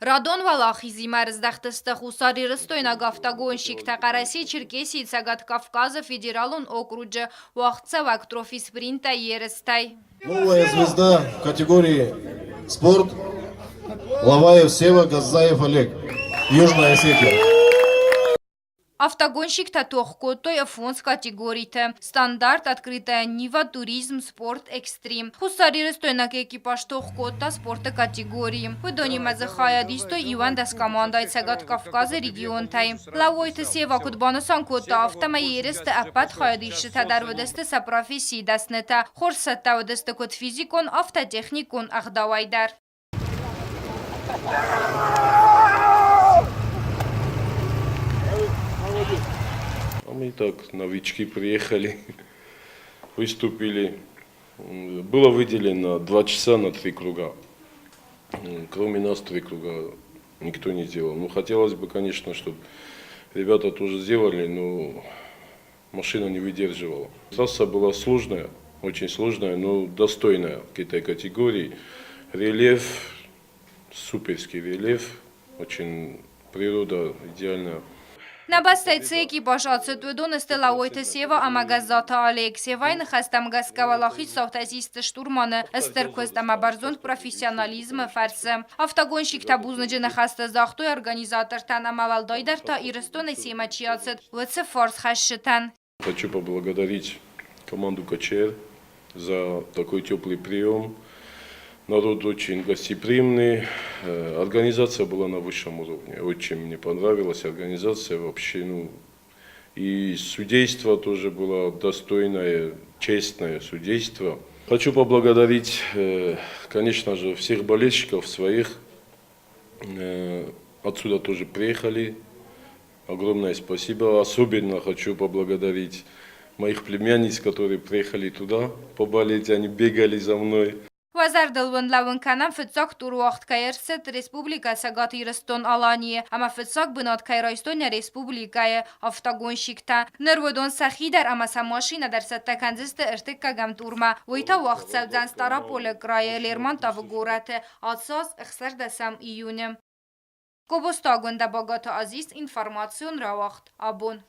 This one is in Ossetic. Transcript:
Радон уӕлахизимӕ ӕрыздӕхтысты хуссарирыстойнаг автогонщиктӕ Хъӕрӕсе-Черкесийы Цӕгат Кавказы федералон окруджы уагъдцӕуӕг трофи-спринтӕй ерыстӕй. Новая звезда в категории спорт Лаваев Сева, Газзаев Олег, Южная Осетия. Автогонщиктӕ тох кодтой фондз категориты: стандарт, открытая Нива, туризм, спорт, экстрим. Хуссарирыстойнаг экипаж тох кодта спорты категорийы. Уыдонимӕ дзы хайад истой 11 командӕйы Цӕгат Кавказы регионтӕй. Лӕууойты Сева куыд банысан кодта, афтӕмӕй ерысты ӕппӕт хайадисджытӕ дӕр уыдысты сӕ профессийы дӕснытӕ, хорз цӕттӕ уыдысты куыд физикон, афтӕ техникон ӕгъдауӕй дӕр. А мы так, новички приехали, выступили. Было выделено 2 часа на три круга. Кроме нас три круга никто не делал. Ну, хотелось бы, конечно, чтобы ребята тоже сделали, но машина не выдерживала. Трасса была сложная, очень сложная, но достойная к этой категории. Рельеф, суперский рельеф, очень природа идеальная. Нӕ бӕстӕйы цы экипаж ацыд, уыдон сты Лӕууойты Сева ӕмӕ Гӕззаты Олег. Севайы ныхӕстӕм гӕсгӕ уӕлахиздзаутӕ систы штурманы стыр куыст ӕмӕ бӕрзонд профессионализмы фӕрцы. Автогонщиктӕ бузныджы ныхӕстӕ загътой организатортӕн ӕмӕ уӕлдайдӕр та Ирыстонӕй семӕ чи ацыд, уыцы фарсхӕсджытӕн. Хочу поблагодарить команду КЧР за такой теплый прием. Народ очень гостеприимный. Организация была на высшем уровне. Очень мне понравилась организация вообще. Ну, и судейство тоже было достойное, честное судейство. Хочу поблагодарить, конечно же, всех болельщиков своих. Отсюда тоже приехали. Огромное спасибо. Особенно хочу поблагодарить моих племянниц, которые приехали туда поболеть, они бегали за мной. Уӕ зӕрдыл уын лӕууын кӕнӕм, фыццаг тур уагъд кӕй ӕрцыд Республикӕ Цӕгат Ирыстон-Аланийы ӕмӕ фыццаг бынат кӕй райстой нӕ республикӕйы автогонщиктӕ. Ныр уыдон сӕхи дӕр ӕмӕ сӕ машинӕ дӕр цӕттӕ кӕндзысты ӕртыккӕгӕм турмӕ. Уый та уагъд цӕудзӕн Стъараполы крайы Лермонтовы горӕты ацы аз 16 июны. Гобозты Агуындӕ, Багаты Азиз, информацион рауагъд «Абон».